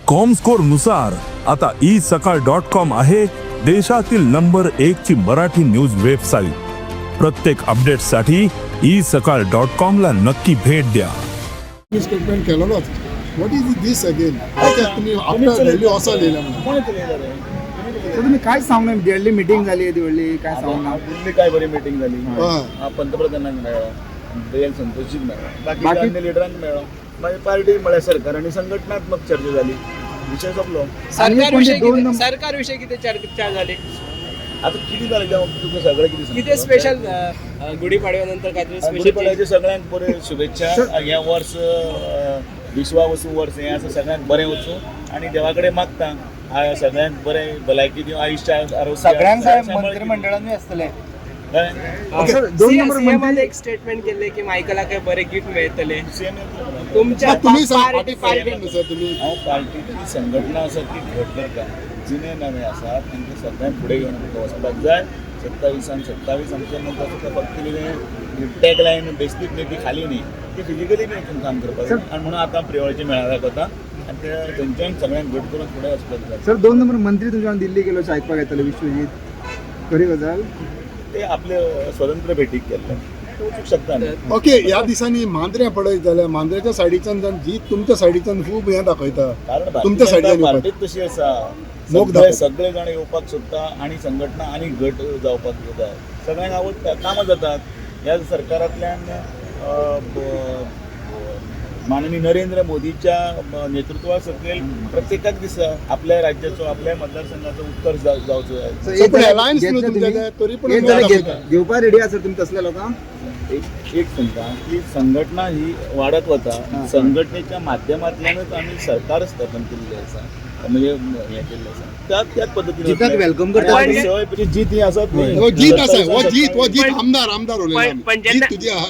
Comscore नुसार आता E सकाळ डॉट कॉम आहे देशातील नंबर एक ची मराठी न्यूज वेबसाईट. प्रत्येक अपडेटसाठी ई सकाळ डॉट कॉम ला नक्की भेट द्या. मी स्टेटमेंट केलेलोच. What is this again? तुम्ही आफ्टर दिल्ली असो येयला म्हणून. कोण येतले रे? तर तुम्ही काय सांगणार? दिल्ली मिटिंग झाली ती व्हडली, काय सांगणार? दिल्ली काय बरी मिटींग झाली. हय. हा, पंतप्रधानांक मेळ्ळो, बेल संतोषजीक मेळ्ळो, बाकी बाकी- अन्य लिडरांक मेळ्ळो. मागीर पार्टी म्हळ्यार सरकार आनी संघटनात्मक चर्चा झाली, विशय सोंपलो. आणि सरकार कोणते विषयी दोन किती नंबर- सरकार विषयी किती चर्चा झाली? आता किती जालें तें तुका सगळें कितें सांगतलो? किती स्पेशल, गुढीपाडव्यानंतर काहीतरी स्पेशल? गुढीपाडव्याच्या सगळ्यांक बऱ्यो शुभेच्छा. हें वर्स विश्वा वसू वर्स हें आसा, सगळ्यांक बरें वचूं आनी देवा कडेन मागता सगळ्यांक बरें भलायकी दिवं, आयुश्य आरोग्य. सगळ्यांक साहेब मंत्रिमंडळानूय आसतले. कळ्ळें? सर, दोन नंबर मंत्री एक स्टेटमेंट केले की मायकलाक बरे गिफ्ट मेळटले. CM येतलो. तुमच्या तुम्ही सांग, पार्टी पार्टी प्रेसिडेंट न्हू सर तुम्ही. हांव पार्टीची संघटना आसा ती घट करता. जुने नवे आसात तांकां सगळ्यांक फुडें घेवन आमकां वचपाक जाय. 27आन 27 आमचें मत आसा तें फक्त कितें टॅग लायन बेश्टीच न्ही, ती खाली न्ही, ती फिजिकली बी वचून काम करपाक जाय. आनी म्हणून आतां प्रियोळचे मेळाव्याक वता आनी ते थंयच्यान सगळ्यांक घट करून फुडें वचपाक जाय. सर, दोन नंबर मंत्री तुमच्या वांगडा दिल्ली गेलो अशें आयकपाक येतालें, विश्वजीत, खरी गजाल? ते आपले स्वतंत्र भेटीक गेल्ले, ते वचूंक शकता न्ही. ओके, ह्या दिसांनी मांद्र्यां पळयत जाल्यार मांद्र्याच्या सायडीच्यान जावन जीत तुमच्या सायडीच्यान खूब हें दाखयता. कारण तुमच्या भारतीय सायडीन जनता येवपाक. पार्टीच तशी आसा. मोग सगळे दाखयता. सगळे जाण येवपाक सोदता आनी संघटना आनी घट जावपाक जाय. सगळ्यांक आवडटा, कामां जातात ह्या सरकारांतल्यान. माननीय नरेंद्र मोदीच्या नेतृत्वा सकयल प्रत्येकाक दिसता आपल्या राज्याचो, आपल्या मतदारसंघाचो उत्कर्ष जावचो जाय. सर, सर, एक पण जाल्यार alliance न्हू घेतले तुमच्या तुमी? ते, तरी पण एक जाल्यार दाखयता. घेवपाक रेडी आसा तुमी तसल्या लोकांक? एक एक सांगता की संघटना ही वाडत वता. संघटनेच्या माध्यमांतल्यानच आमी सरकार स्थापन केल्लें आसा, म्हणजे हें केल्लें आसा, त्याच त्याच पद्दतीन जिताक वतले. Welcome करता. आणि आमी सगळे जीत ही आसात न्ही. हो जीत आसा, हो जीत, हो जीत. पण- आमदार आमदार उलयला पण- आमी. पण जीत जेन्ना- तुजी आहा.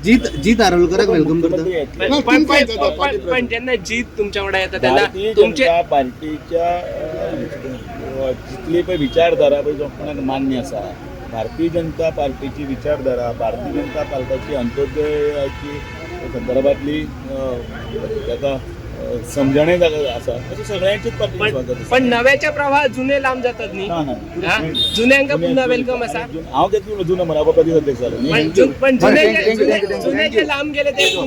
जीत जीत आरोलकराक welcome करता. मुख्यमंत्री येतले. ना, पण तुमकां पण जाता, पार्टी पण- पण जेन्ना जीत तुमच्या वांगडा येता तेन्ना भारतीय तुमचे जनता पार्टीच्या जितली पळय विचारधारा पळय जो कोणाक मान्य आसा, भारतीय जनता पार्टीची विचारधारा, भारतीय जनता पार्टीची अंत्योदयाची संदर्भातली ताका समजणे आसा, अशें सगळ्यांचेच पार्टीचें पण स्वागत आसा. पण नव्याच्या प्रवाहात जुने लांब जातात न्ही? ना, ना. हा? जुन्यांका पुन्हा welcome आसा. हांव कितलो जुनो मरे, हांव प्रदेश अध्यक्ष जालो न्ही. पण पण बरें, जुने thank you, thank you, thank you. जुने जे लांब गेले ते